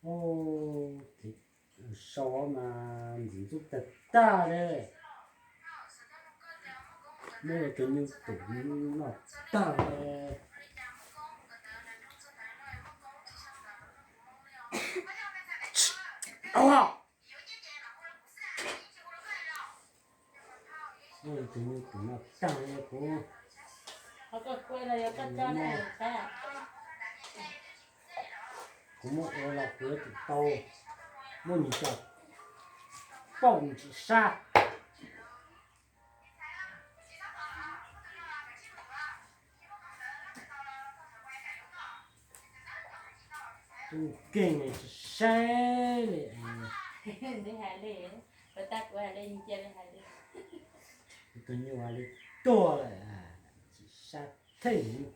Ub, sau mas ntxim ntxub tag tag li. Muab tus nyuj tum noj tag li. Muab tus nyuj tum noj tag li kuv. Kuv muab ua los kuv yuav tsum tau muab nws coj pauj ntsim sab. Tub nkeeg tsis saib li. Tus nyuj li tuag lawm, tsis sab theej.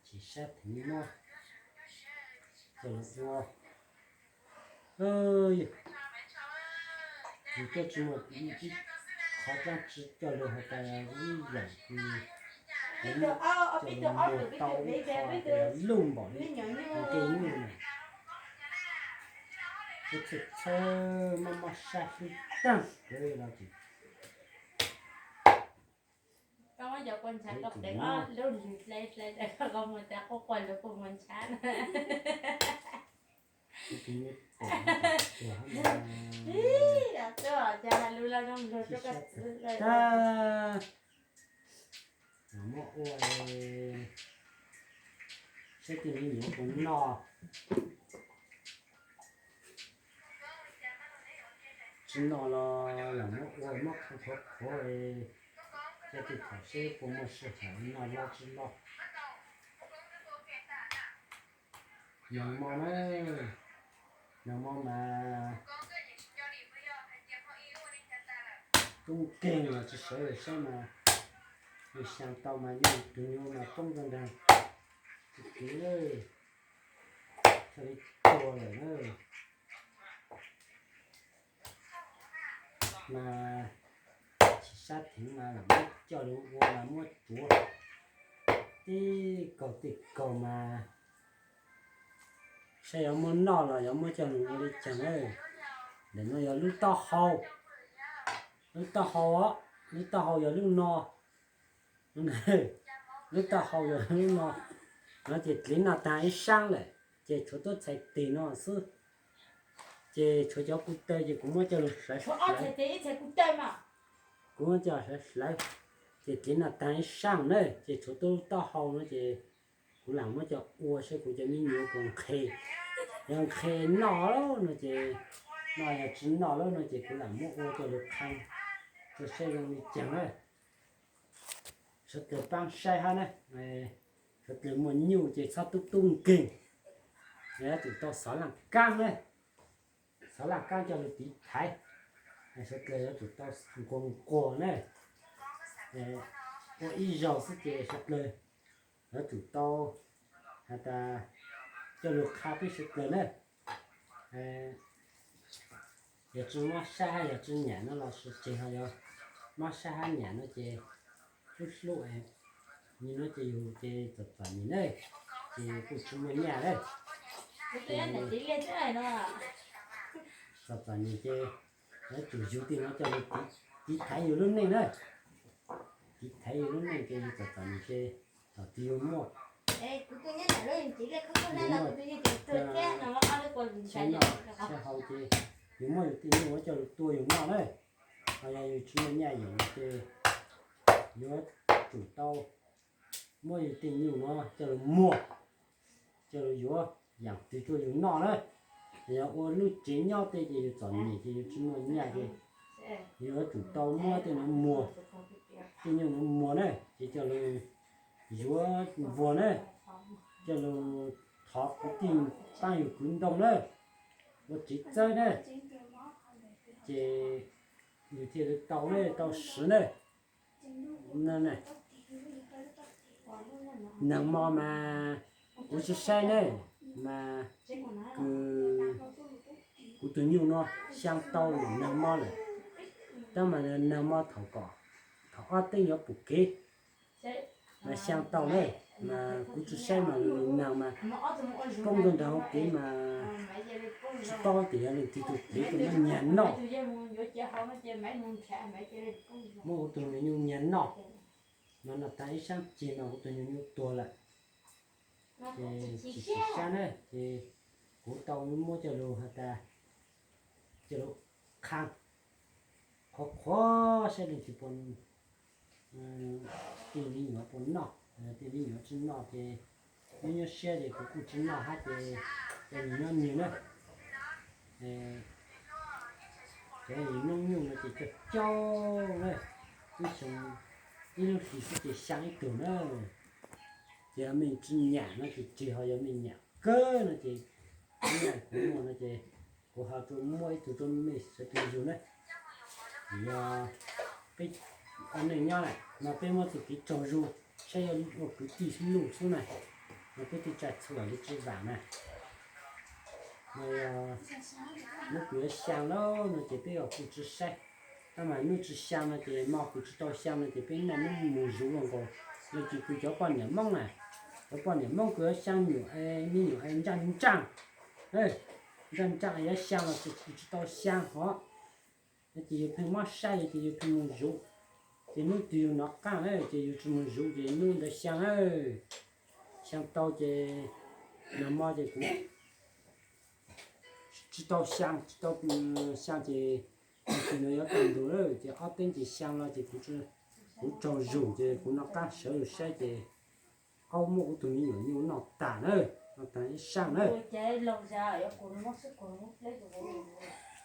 Tsis sab theej no, coj los ua. Yus tuaj tsis muaj ib qho dlaab tsi coj lug has tas ib yaam kws muaj coj lug muag tau ib qho lug npaum li nkeeg nyuj na. Txhawj txhawj mob mob sab hlwb taag kawg los tsis Muab ua saib tej me nyuam puas noj. Tsis noj los lam muab ua muab khau qhuav qhuav, coj tej thaum seb puas muaj sij hawm noj los tsis los. Nag hmo na, nag hmo mas tub nkeeg los tsis sawv los saib mas, yus xyaa tau mas yog tus nyuj mas poob rau nraag, tus kwv thiaj li tuag lawm na. Mas tsis sab theej mas lam muab coj lug ua mas muab tuav tej kaug tej kaug mas saib yuav muab noj los yuav muab coj lug ua li caag na. Ntawm no yog lub taub hau, lub taub hau, lub taub hau yog lub no, lub taub hau yog lub no. No ces dlev noj taag ib saab lawm, ces tshuav tub txhais tes no xwb. Ces tshuav cov kuv taw ces kuv muab coj lug hlawv, kuv muab coj hlawv hlawv, ces dlev noj taag ib saab na, ces tshuav tub taub hau no ces kuv lam muab coj ua saib kuv cov me nyuam puas nqhes. Yog nqhes noj lawm no ces noj, yog tsis noj lawm no ces kuv lam muab ua coj lug qhee, ua saib zoo li caag na. Sawv dlawg paab saib hab na, sawv dlawg muaj nyuj ces txhob tub tub nkeeg, yuav tsum tau xov laaj kaab na, xov laaj kaab coj lug tiv thaiv, sawv dlawg yuav tsum tau nquag nquag na, ua ib zaug xwb ces sawv dlawg yuav tsum tau has tas coj lug qha peb sawv dlawg na. Yog tsi mob sab hab yog tsi nyam no los sis tseg, ho yog mob sab hab nyam no ces hlub hlub, nws no ces yus ces txom txom nyem na, ces kuj tsis muaj nyaj na. Txom txom nyem ces yuav tsum yug tej no coj lug tiv thaiv yus lub neej na, tiv thaiv yus lub neej ces yus txom txom nyem ces thaum twg yus muaj, yus muaj tsheb noj tsheb haus ces yus muab yus tej nyuj nuav coj lug tua yus noj na. Ho yog yus tsis muaj nyaj yeem ces yuav tsum tau muab yus tej nyuj nuav coj lug muag, coj lug yuav yaam twg rua yus noj na. Yog ua lub tsev nyob tej ces yus txom nyem ces yus tsis muaj nyaj ces yus yuav tsum tau muab tej nuav muag, tej nyuj nuav muag na ces coj lug yuav npuag na, coj lug thov kwv tij paab yug kwv ntoo na, ua tsev txawb na, ces yus thiaj li tau na, tau swv na. Nag hmo mas kuv saib saib na, mas kws kuv tug nyuj nuav xyaa tau lwm nag hmo lawm, tab mas nag hmo thaum, thaum ob teeb yuav pum kev, Mas xyaa tau na, mas kuv tsi saib mas lus naag mas poob rua nraag hauv kev mas tsi paub tias yog leej twg tug kev tuaj muab nyag noj. Muab kuv tug me nyuj nyag noj, mas noj taag ib saab ceg mas kuv tug me nyuj tuag lawm. Ces tsis saib na, ces kuv tau muab coj lug has tas, coj lug qha qhuav qhuav saib leej twg puas, tej me nyuam puas noj, tej me nyuam tsi noj ces nyob nyob siab ces kuv kuj tsi noj hab ces cov nyias nyob nyias na. Cov nyias noob nyuj no ces coj coj na, ib xyoo ib lub hlis xwb ces xyaa ib tug na. Ces yog mej tsi nyam no ces tsis ho yog mej nyam kawg no ces, kuv muaj no ces kuv ho rua muab ib tug rua mej sawv daws zug na. Yog peb ua neej nyob lawm mas peb muab txuj kev tsaug zug saib yog ua kwv tij xwb nuj xwb na, mas peb tej tsaam txhua lawv tsi vaam na. Mas yog hnub kws yuav xyaa lawm no ces peb ua kuj tsi saib, tab mas hnub tsi xyaa no ces mo kws tsi tau xyaa no ces peb noj hnub moog zuv ua nkaus. Yog ces kws cov poj niam Moob na, cov poj niam Moob kws yuav xyaa nyuam, me nyuam ntsaj ntsaj, ntsaj ntsaj yuav xyaa los tsis tau xyaa hov, ces yus pheej muab saib ces yus pheej moog zuv. Ces hnub twg yus nov qaab na ces yus tsi moog zuv ces hnub ntawd xyaa na. Xyaa tau ces nag hmo ces kuv tsi tau xyaa, tsi tau xyaa ces hnub kws no yuav tau ntug lawm ces ob teeb ces xyaa los ces kuv tsaug zug ces kuv nov qaab sawv lug saib ces, aub, muab kuv tug me nyuam nyuj noj tas na, noj tas ib saab na.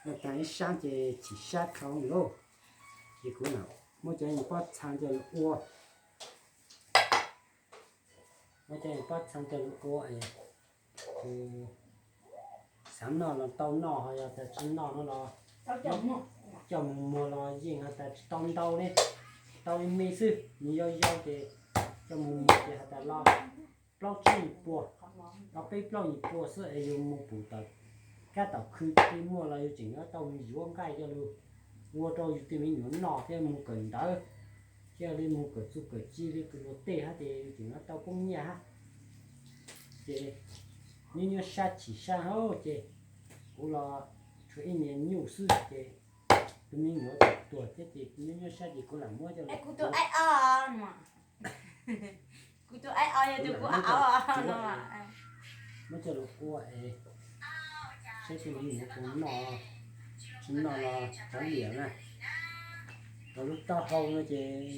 Noj tas ib saab ces chim sab dhau lawm. Ces kuv muab cov nyuam pob txhaa coj lug ua, muab cov nyuam pob txhaa coj lug ua es kuv xaav noj los tau noj, ho yog tas tsi noj no los coj moog muag los yeej has tas tsi tau ntau ne, tau ib me xwb, nws yau yau ces coj moog muag ces has tas los plaub tsib nyuas pua, los peb plaub nyuas pua xwb es yus moog pum tom kab tom khw tej muaj los yus tseem yuav tau moog yuav nqaij coj lug ua rau yus tej me nyuam noj thiab moog kawm ntawv, thiab li moog kawm txuj kawm ci li kws luag tej hab ces yus tseem yuav tau poob nyiaj hab. Ces nyob nyob sab chim sab hab ces kuv los tshuav ib niag nyuj xwb ces tus me nyuam tuag thiab ces nyob nyob sab ces kuv lam muab coj lug, kuv tus aib o, kuv tus aib o yog tus kuv aib o no, muab coj lug ua es saib tej me nyuam puas noj, tsi noj los kav liam na. Rau lub taub hau no ces